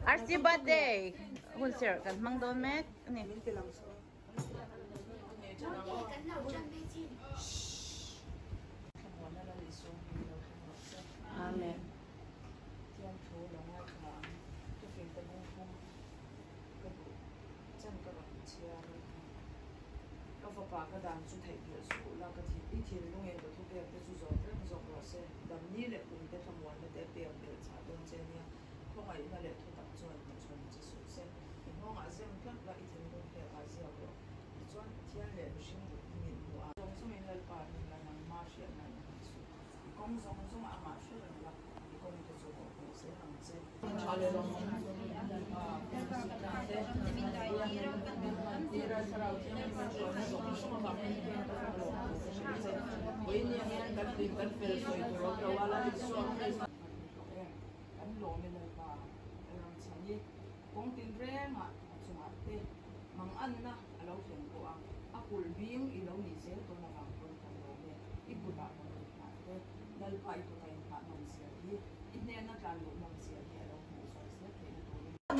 RC birthday hun serh kan hmang dawn mek a ni. Amen. Ka fapa ka dan chu theihnghilh suh la ka thi i thinlungin ka thupek te chu zawm reng zawk rawh se. Damni leh kumte thlamuanna te pek belh chah dawn che nia khawngaihna leh thutak chuan hmachhawn che suh se. I nghawngah zem tlat la i thinlung phekah ziak rawh. Tichuan Pathian leh mihring mit hmuh ah. Zawng zawngin Lalpa rin la nangma hriatna in hmang suh. I kawng zawng zawngah amah hre reng la, i kawng te chu kawh hmuh zel ang che.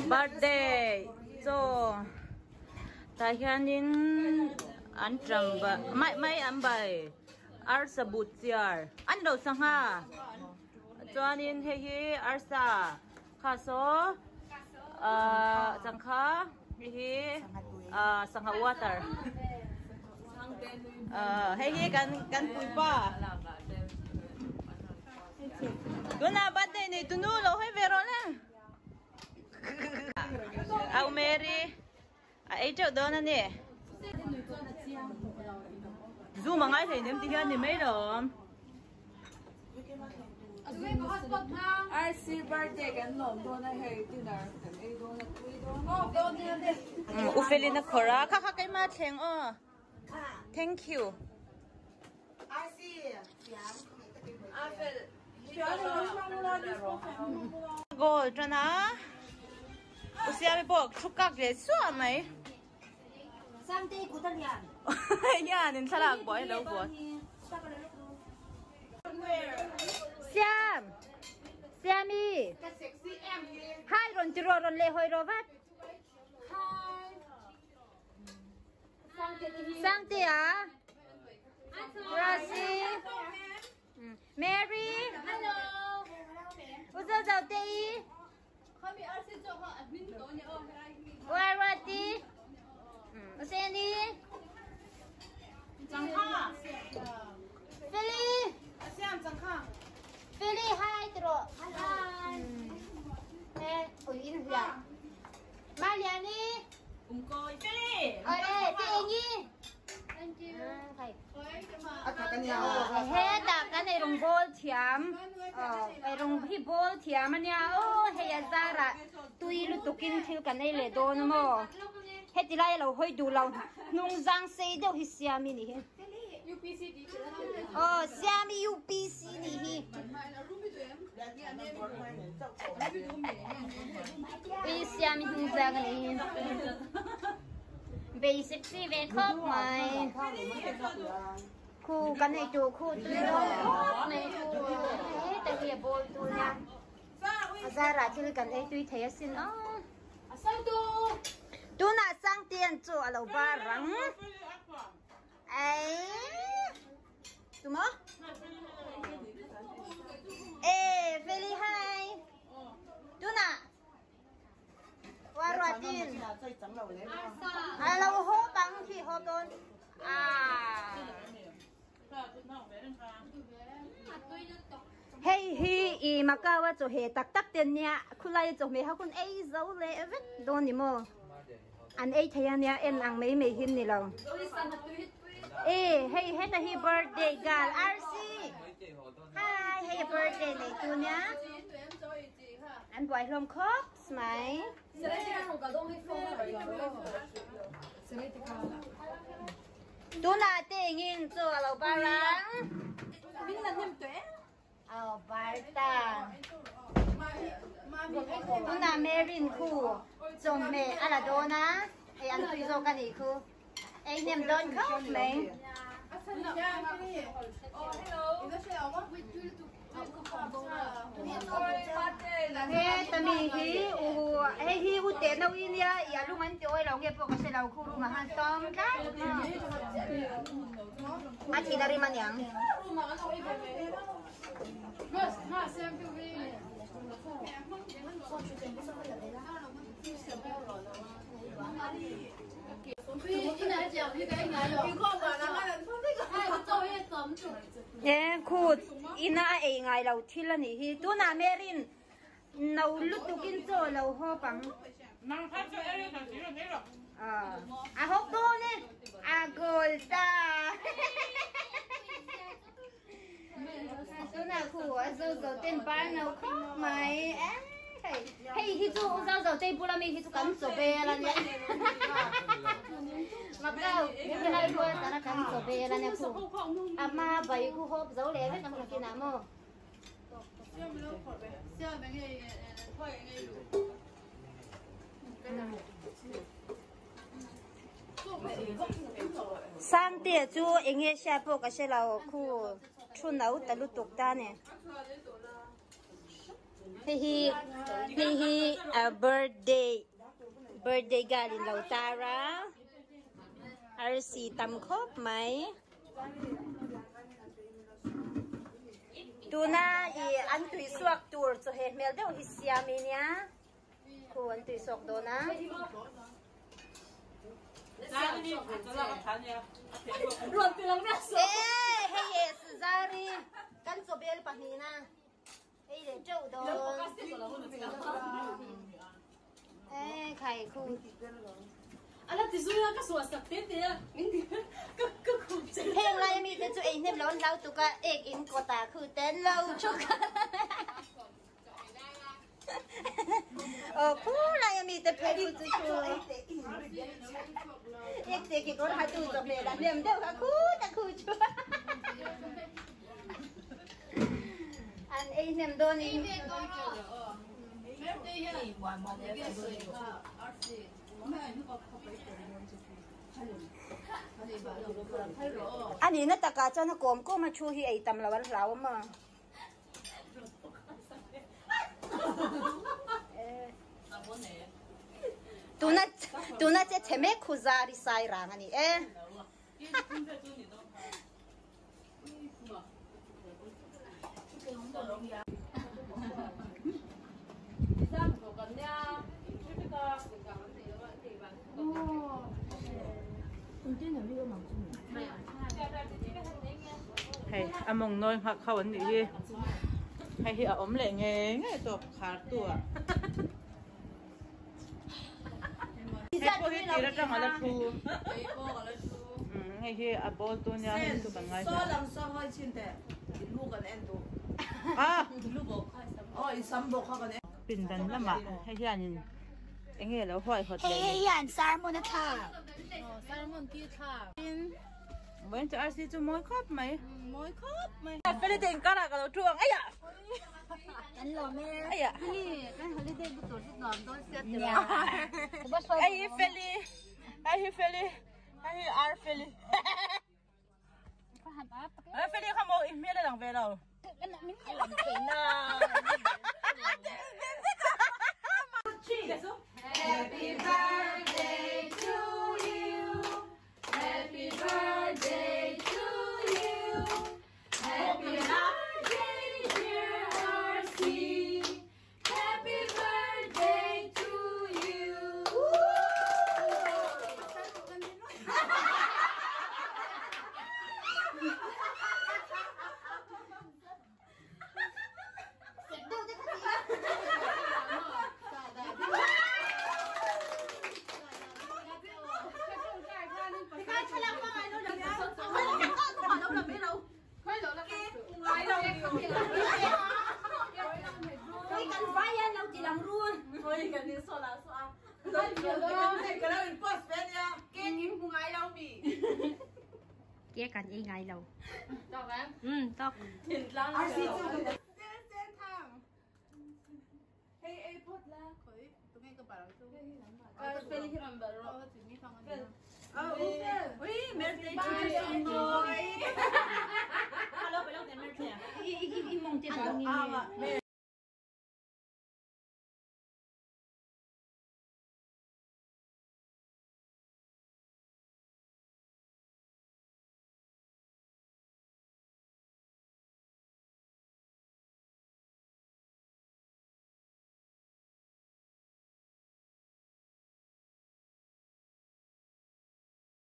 Birthday chaw tah hianin an ṭam mai mai an bai arsa but chiar an lo sangha chuanin hei hi arsa kha saw ahh changkha hei hi ahh sangha water ahh hei hi kan kan puipa tunah birthday nei tunu lo hawi ve rawh le au Mary a ei teuh dawn a ni zoom a ngai hlei nem ti hian ni mai lo awm. RC birthday kan lawm dawn a hei dinner kan ei dawn a tui dawn dawn U Felina khawrh a kha kha keimah thleng aw thank you. Goal tan a U Siami pawh thu kak leh suah mai. Hian in thlalak buai lo buai. Siam! Siami! Hai rawn ti rawh rawn leh hawi rawh vat. Sangtea! Rosie! Mary! Uzo Zau Te I! Warwati! Useni! Philly! Philly hi ti rawh! He, ui in hria. Maliani! Ore, te engi! Hetah kan eirawng bawl thiam eirawng hi bawl thiam a nia aw hei a zarah tui lutukin thil kan ei leh dawn a maw heti lai a lo hawi duh lo hnung zang sei deuh hi siami nih hi aw siami UPC nih hi i siami hnung zang a nih hi. Basic si ve khawp mai. Khu kan ei tu khu tui dawn khawp mai khu heta hi a bawl tu nia. A zarah thil kan ei tui thei asin aw. Tunah Sangtian chu a lo bar rang. Ei. Tumaw? E Feli hi. Tunah Ruatin a lo hawp ang khi hawp dawn a hei hi i Macau a chawhmeh tak tak te ania khulai a chawhmeh ho khawn ei zo leh vek dawn ni maw an ei thei ania en ang mai mai hi ni lo e hei heta hi birthday girl RC hi hei a birthday nei tu nia. An buai hlawm khawp mai. Tunah te engin chu a lo bar ang. Aw bar ta. Tunah Mary'n khu chawhmeh a la dawn a, hei an tui zawk a nih khu. Ei hnem dawn khawp mai. He tami hi u hei hi u te no inia ya lung an ti oi lo nge pawh ka hre lo khu room ah khan sawm tlat a thih na rim aniang. E khu ina a ei ngai lo thil anih hi tunah Mary'n no lutukin chaw lo hawp ang. A hawp dawn e a goal ta. Tunah khu a zo zo ten par no khawp mai e hei hei hi chu u zo zo te bula mi hi chu kan chaw vel ania Macau helai khuan tana kan chaw vel ania khu a hma bai khu hawp zo leh vek ang nakinah maw. Sangte chu enge hria pawh ka hre lo khu thu no ta lutuk ta ni. Hei hi hei hi a birthday birthday girl in lo tar a arsi tam khawp mai. Tuna ih an tui suak tur chaw heh hmel deuh hi siam i nia. Khu an tui sawk dawn a. Ee hei e Zari kan chawbel pahnihna ei leh teuh dawn. Ee khai khu. Heng lai ami te chu ei hnem lo an hlau tuk a ek in kawtah khu te an lo chuk a. Aw khulai ami te phei khu chu chu ek te ki kawr ha tu chawhmeh lah hnem deuh kha khu ta khu chu an ei hnem dawn in anihna takah chuan a kawm kawm a thu hi ei tam lo an hlau a maw. Tuna tuna che chhe mek khu zari sai rang ani e. Hei a mawng nawi nghak ho an nih hi hei hi a awm leh ngei ngei tawp khar tu ah hei pawh hi tir atang ala thu hei hi a bawl tu nia hei chu kan ngai pindan lamah hei hianin enge lo huaihawt leh hei hian sermon a thlak Vawiin chu RC chu mawi khawp mai. Mawi khawp mai. Feli te inkar ah ka lo thu ang aiah. Kan lawm e. Aiah. Kan holiday bu tur chu nuam dawn sia ti lo. Hei hi Feli. Hei hi Feli. Hei hi R Feli. Feli kha maw i hmel a lang ve lo. Happy birthday to you. Happy birthday to you. Happy birthday dear RC. Happy birthday to you. Ke kan ei ngai lo. Tok em? Tok. I i i mong te bang ni.